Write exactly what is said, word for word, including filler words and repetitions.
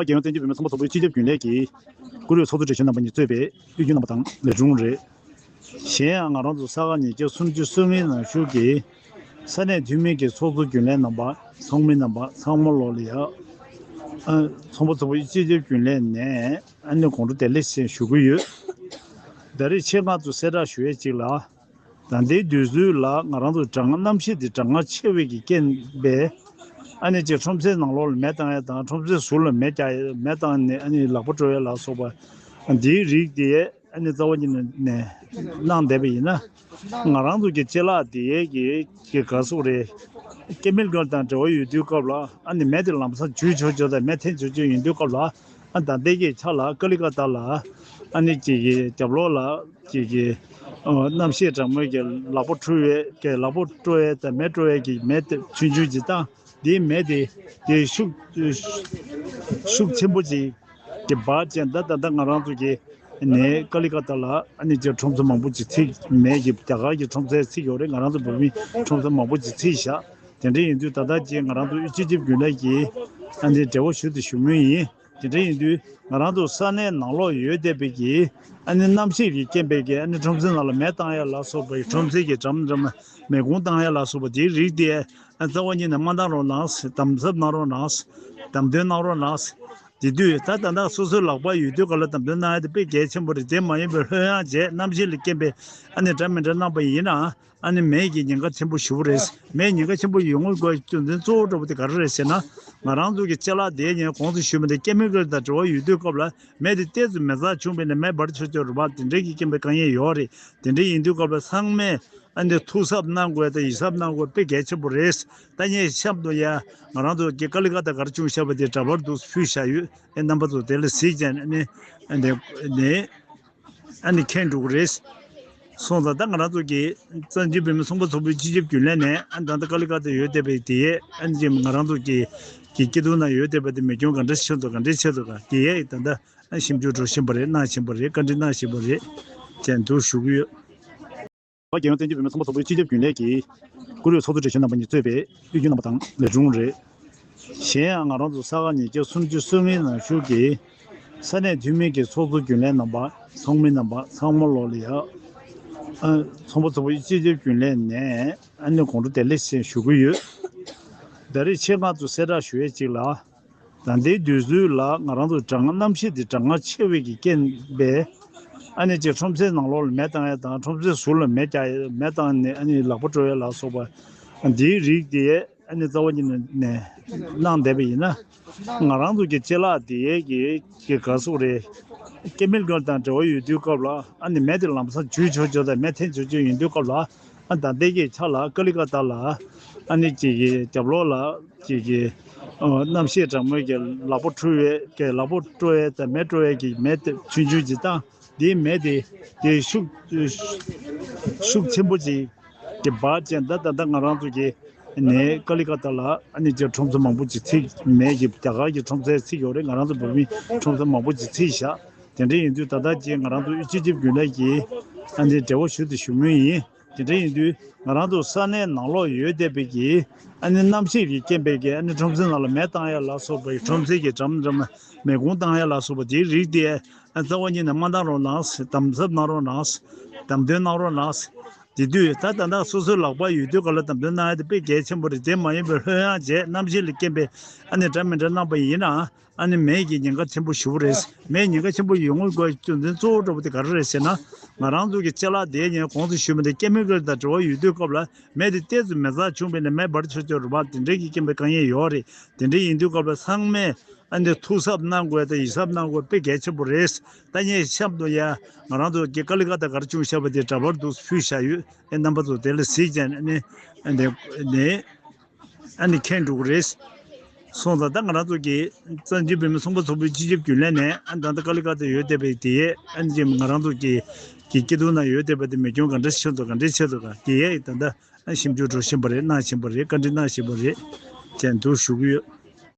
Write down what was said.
རྒྱལ་ཡོངས་བཙན་བྱོལ་བོད་མིའི་ཚོང་པ་ཚོགས་པའི་སྤྱི་ཁྱབ་རྒྱུན་ལས་ཀྱི་བཀུར་འོས་ཚོགས་གཙོ་བགྲེས་གཞོན་རྣམ་པ་གཉིས་གཙོས་པའི་དབུས་རྒྱུན་རྣམ་པ་དང་ལས་དྲུང་རེད། གཞན་ཡང་ང་རང་ཚོ་ས་ག་ཉིས་བརྒྱ་སུམ་ཅུ་སོ་ལྔའི་ནང་བཞུགས་ཀྱི་ས་གནས་འཐུས་མི་གི་ཚོགས་གཙོ་རྒྱུན་ལས་རྣམ་པ་ཚོགས་མི་རྣམ་པ་ཚང་མ་ལོག་ལ་ཡ། ཚོང་པ་ཚོགས་པའི་སྤྱི་ཁྱབ་རྒྱུན་ལས་ནས་ཨ་ནི་དགོང་དྲོ་བདེ་ལེགས་ཞེས་ཞུ་གི་ཡོད། ད་རེས་ཆེད་མངགས་ཚུར་གསལ་བསྒྲགས་ཞུ་ཡས་གཅིག་ལ། ད་ལྟའི་དུས་ཚོད་ལ་ང་རང་ཚོ་གྲང་གནམ་གཤིས་དེ་གྲང་ངར་ཆེ་བའི་གི་རྐྱེན་པས། ཨ་ནི་ཅིག་ཁྲོམ་སའི་ནང་ལོགས་ལ་མེ་བཏང་ཡ་དང་ཁྲོམ་སའི་ཟུར་ལ་མེ་བཀྱག་ཡ་མེ་བཏང་ནས་ཨ་ནི་ལག་པ་བཀྲུ་ཡ་ལ་སོགས་པ་འདིའི་རིགས་དེ་ཨ་ནི་རྩ་བ་ཉིད་ནས་གནང་བསྡད་པ་ཡིན་ན། ང་རང་ཚོ་གི་ཅ་ལག་དེ་གི་གི་ག་སོགས་རེད། ཀེ་མི་ཀལ་དང་འབྲེལ་བ་ཡོད་དུས་སྐབས་ལ་ཨ་ནི་མེ་དེ་ལམ་སང་འཇུ་ཆོག་ཆོག་དང་མེ་འཐེན་ཆོག་ཆོག་ཡིན་དུས་སྐབས་ལ། ཨ་ད་ལྟའི་གི་ཆ་ལ་ཀ་ལི་ཀ་ཏ་ལ་ཨ་ནི་ཅིག་གི་རྒྱབ་ལོགས་ལ་ཅིག་གི་ཨ་གནམ་གཤིས་གྲང་མོའི་གི་ལག་པ་འཁྲུ་བའི་གི་ལག་པ་བཀྲུ་བའི་དང་མེ་བཀྲུ་བའི་གི་མེ་དེ་ཆུང་ཆུང་ཅིག་བཏང་། དེའི་མེ་དེ་དེ་ཤུགས་ཤུགས་ཆེན་པོ་ཅིག་གི་འབར་བྱས། ད་ད་ལྟ་ང་རང་ཚོ་གི་ནས་ཀ་ལི་ཀ་ཏ་ལ་ཨ་ནི་ཅིག་ཁྲོམ་ས་མང་པོ་ཅིག་ཚིག་མེ་གི་རྒྱ་གར་གི་ཁྲོམ་སའི་ཚིག་ཡོད་རེད། ང་རང་ཚོ་བོད་མི་ཁྲོམ་ས་མང་པོ་ཅིག་ཚིག་བཞག་དེ་འདྲ་ཡིན་དུས་ད་ལྟ་ཅིག་ང་རང་ཚོ་དབུས་སྤྱི་ཁྱབ་རྒྱུན་ལས་ཀྱིས་ཨ་ནི་འབྲེལ་བ་ཞུ་དེ་ཞུ་མུས་ཡིན། དེ་འདྲ་ཡིན་དུས་ང་རང་ཚོ་ས་གནས་ནང་ལོགས་ཡོད་བསྡད་པའི་གི་ཨ་ནི་གནམ་གཤིས་ཀྱི་རྐྱེན་པས་གི་ཨ་ནི་ཁྲོམ་སའི་ནང་ལ་མེ་བཏང་ཡ་ལ་སོགས་པའི་ཁྲོམ་སའི་གི་འགྲམ་འགྲམ་མེ་གུང་བཏང་ཡ་ལ་སོགས་པ་དེའི་རིགས་དེ་ཨ་རྩ་བ་ཉིད་ནས་མ་བཏང་རོགས་གནང་། དམ་ཟབ་གནང་རོགས་གནང་། དམ་དོན་གནང་རོགས་གནང་། དེ་དུས་ད་ད་ལྟ་སོ་སོའི་ལག་པ་ཡོད་དུས་ག་ལ་དམ་དོན་གནང་ཡ་དེ་དཔེ་གལ་ཆེན་པོ་རེད། དེ་མ་ཡིན་པའི་ལྷོད་ཡངས་བྱས་གནམ་གཤིས་ལ་རྐྱེན་པས་ཨ་ནི་འདྲ་མི་འདྲ་གནང་པ་ཡིན་ན། ཨ་ནི་མེ་གི་ཉེན་ཁ་ཆེན་པོ་ཞེ་པོ་རེད། མེ་ཉེན་ཁ་ཆེན་པོ་ཡོང་དགོས་རྒྱུ་མཚན་གཙོ་བོ་འདྲ་པོ་དེ་ག་རེ་རེད་ཟེར་ན། ང་རང་ཚོ་གི་ཅ་ལག་དེ་ཉིད་གོང་དུ་ཞུས་པ་འདྲ་ཀེ་མི་ཀལ་དང་འབྲེལ་བ་ཡོད་དུས་སྐབས་ལ་མེ་དེ་ཏོག་ཙམ་མེ་བཙའ་བྱུང་བས་ན་མེ་འབར་ཆོག་ཆོག་རེད་པ། དེ་འདྲའི་གི་རྐྱེན་པས་དཀའ་ངལ་ཡོད་རེད། དེ་འདྲ་ཡིན་དུས་སྐབས་ལ་ཚང་མས་ཨ་ནི་ཐུགས་གཟབ་གནང་དགོས་དང་ཡིད་གཟབ་གནང་དགོས་དཔེ་གལ་ཆེན་པོ་རེད། ད་ངས་གཤམ་དུ་ཡ་ང་རང་ཚོ་གི་ཀ་ལི་ཀ་ཏ་ག་རེ་བྱུང་བཞག་པ་དེ་འདྲ་པར་འདུག་ཕུལ་བཞག་ཡོད། ཨེ་རྣམ་པ་ཚོ་དེ་ལ་གཟིགས་བྱས་ནས་ཨ་ནི་ཨ་ནི་ཨ་ནི་མཁྱེན་འགྲོ་གི་རེད། སོང་ཙང་ད་ང་རང་ཚོ་གི་བཙན་བྱོལ་བོད་མི་ཚོང་པ་ཚོགས་པའི་སྤྱི་ཁྱབ་རྒྱུན་ལས་ནས་ཨ་ད་ལྟ་ཀ་ལི་ཀ་ཏ་ཡོད་བསྡད་པའི་དེ་ཡས་ཨ་ནི་ང་རང་ཚོ་གི་གི་སྐྱིད་སྡུག་ན་ཡོད་བསྡད་པ་དེ་མེ་སྐྱོན་ག་འདྲ་ཆེ་འདུག་ག་འདྲ་ཆེ་འདུག་ག་དེ་ཡས་ད་ལྟ་ཨ་ཞིབ་འཇུག་འགྲོ་བཞིན་པ་རེད། གནང་བཞིན་པ་རེད། བཀའ་འདྲི་གནང་བཞིན་པ་རེད། ཅེས་འདུག་ཞུ་གི་ཡོད། རྒྱལ་ཡོངས་བཙན་བྱོལ་བོད་མིའི་ཚོང་པ་ཚོགས་པའི་སྤྱི་ཁྱབ་རྒྱུན་ལས་ཀྱི་བཀུར་འོས་ཚོགས་གཙོ་བགྲེས་གཞོན་རྣམ་པ་གཉིས་གཙོས་པའི་དབུས་རྒྱུན་རྣམ་པ་དང་ལས་དྲུང་རེད། གཞན་ཡང་ང་རང་ཚོ་ས་ག་ཉིས་བརྒྱ་སུམ་ཅུ་སོ་ལྔའི་ནང་བཞུགས་ཀྱི་ས་གནས་འཐུས་མི་གི་ཚོགས་གཙོ་རྒྱུན་ལས་རྣམ་པ་ཚོགས་མི་རྣམ་པ་ཚང་མ་ལོག་ལ་ཡ། ཨ་ཚོང་པ་ཚོགས་པའི་སྤྱི་ཁྱབ་རྒྱུན་ལས་ནས་ཨ་ནི་དགོང་དྲོ་བདེ་ལེགས་ཞེས་ཞུ་གི་ཡོད། ད་རེས་ཆེད་མངགས་ཚུར་གསལ་བསྒྲགས་ཞུ་ཡས་གཅིག་ལ། ད་ལྟའི་དུས་ཚོད་ལ་ང་རང་ཚོ་གྲང་གནམ་གཤིས་དེ་གྲང་ངར་ཆེ་བའི་གི་རྐྱེན་པས། ཨ་ནི་ཅིག་ཁྲོམ་སའི་ནང་ལོགས་ལ་མེ་བཏང་ཡ་དང་ཁྲོམ་སའི་ཟུར་ལ་མེ་བཀྱག་ཡ་མེ་བཏང་ནས་ཨ་ནི་ལག་པ་བཀྲུ་ཡ་ལ་སོགས་པ་འདིའི་རིགས་དེ་ཨ་ནི་རྩ་བ་ཉིད་ནས་གནང་བསྡད་པ་ཡིན་ན། ང་རང་ཚོ་གི་ཅ་ལག་དེ་ཡས་གི་གི་ག་སོགས་རེད། ཀེ་མི་ཀལ་དང་འབྲེལ་བ་ཡོད་དུས་སྐབས་ལ་ཨ་ནི་མེ་དེ་ལམ་སང་འཇུ་ཆོག་ཆོག་དང་མེ་འཐེན་ཆོག་ཆོག་ཡིན་དུས་སྐབས་ལ། ཨ་ད་ལྟའི་གི་ཆ་ལ་ཀ་ལི་ཀ་ཏ་ལ་ཨ་ནི་ཅིག་གི་རྒྱབ་ལོགས་ལ་ཅིག་གི་ཨ་གནམ་གཤིས་གྲང་མོའི་གི་ལག་པ་འཁྲུ་བའི་གི་ལག་པ་བཀྲུ་བའི་དང་མེ་བཀྲུ་བའི་གི་མེ་དེ་ཆུང་ཆུང་ཅིག་བཏང་། དེའི་མེ་དེ་དེ་ཤུགས་ཤུགས་ཆེན་པོ་ཅིག་གི་འབར་བྱས། ད་ད་ལྟ་ང་རང་ཚོ་གི་ནས་ཀ་ལི་ཀ་ཏ་ལ་ཨ་ནི་ཅིག་ཁྲོམ་ས་མང་པོ་ཅིག་ཚིག་མེ་གི་རྒྱ་གར་གི་ཁྲོམ་སའི་ཚིག་ཡོད་རེད། ང་རང་ཚོ་བོད་མི་ཁྲོམ་ས་མང་པོ་ཅིག་ཚིག་བཞག་དེ་འདྲ་ཡིན་དུས་ད་ལྟ་ཅིག་ང་རང་ཚོ་དབུས་སྤྱི་ཁྱབ་རྒྱུན་ལས་ཀྱིས་ཨ་ནི་འབྲེལ་བ་ཞུ་དེ་ཞུ་མུས་ཡིན། དེ་འདྲ་ཡིན་དུས་ང་རང་ཚོ་ས་གནས་ནང་ལོགས་ཡོད་བསྡད་པའི་གི་ཨ་ནི་གནམ་གཤིས་ཀྱི་རྐྱེན་པས་གི་ཨ་ནི་ཁྲོམ་སའི་ནང་ལ་མེ་བཏང་ཡ་ལ་སོགས་པའི་ཁྲོམ་སའི་གི་འགྲམ་འགྲམ་མེ་གུང་བཏང་ཡ་ལ་སོགས་པ་དེའི་རིགས་དེ་ཨ་རྩ་བ་ཉིད་ནས་མ་བཏང་རོགས་གནང་། དམ་ཟབ་གནང་རོགས་གནང་། དམ་དོན་གནང་རོགས་གནང་། དེ་དུས་ད་ད་ལྟ་སོ་སོའི་ལག་པ་ཡོད་དུས་ག་ལ་དམ་དོན་གནང་ཡ་དེ་དཔེ་གལ་ཆེན་པོ་རེད། དེ་མ་ཡིན་པའི་ལྷོད་ཡངས་བྱས་གནམ་གཤིས་ལ་རྐྱེན་པས་ཨ་ནི་འདྲ་མི་འདྲ་གནང་པ་ཡིན་ན། ཨ་ནི་མེ་གི་ཉེན་ཁ་ཆེན་པོ་ཞེ་པོ་རེད། མེ་ཉེན་ཁ་ཆེན་པོ་ཡོང་དགོས་རྒྱུ་མཚན་གཙོ་བོ་འདྲ་པོ་དེ་ག་རེ་རེད་ཟེར་ན། ང་རང་ཚོ་གི་ཅ་ལག་དེ་ཉིད་གོང་དུ་ཞུས་པ་འདྲ་ཀེ་མི་ཀལ་དང་འབྲེལ་བ་ཡོད་དུས་སྐབས་ལ་མེ་དེ་ཏོག་ཙམ་མེ་བཙའ་བྱུང་བས་ན་མེ་འབར་ཆོག་ཆོག་རེད་པ། དེ་འདྲའི་གི་རྐྱེན་པས་དཀའ་ངལ་ཡོད་རེད། དེ་འདྲ་ཡིན་དུས་སྐབས་ལ་ཚང་མས་ཨ་ནི་ཐུགས་གཟབ་གནང་དགོས་དང་ཡིད་གཟབ་གནང་དགོས་དཔེ་གལ་ཆེན་པོ་རེད། ད་ངས་གཤམ་དུ་ཡ་ང་རང་ཚོ་གི་ཀ་ལི་ཀ་ཏ་ག་རེ་བྱུང་བཞག་པ་དེ་འདྲ་པར་འདུག་ཕུལ་བཞག་ཡོད། ཨེ་རྣམ་པ་ཚོ་དེ་ལ་གཟིགས་བྱས་ནས་ཨ་ནི་ཨ་ནི་ཨ་ནི་མཁྱེན་འགྲོ་གི་རེད། སོང་ཙང་ད་ང་རང་ཚོ་གི་བཙན་བྱོལ་བོད་མི་ཚོང་པ་ཚོགས་པའི་སྤྱི་ཁྱབ་རྒྱུན་ལས་ནས་ཨ་ད་ལྟ་ཀ་ལི་ཀ་ཏ་ཡོད་བསྡད་པའི་དེ་ཡས་ཨ་ནི་ང་རང་ཚོ་གི་གི་སྐྱིད་སྡུག་ན་ཡོད་བསྡད་པ་དེ་མེ་སྐྱོན་ག་འདྲ་ཆེ་འདུག་ག་འདྲ་ཆེ་འདུག་ག་དེ་ཡས་ད་ལྟ་ཨ་ཞིབ་འཇུག་འགྲོ་བཞིན་པ་རེད། གནང་བཞིན་པ་རེད། བཀའ་འདྲི་གནང་བཞིན་པ་རེད་ཅེས་འདུག་ཞུ་གི་ཡོད།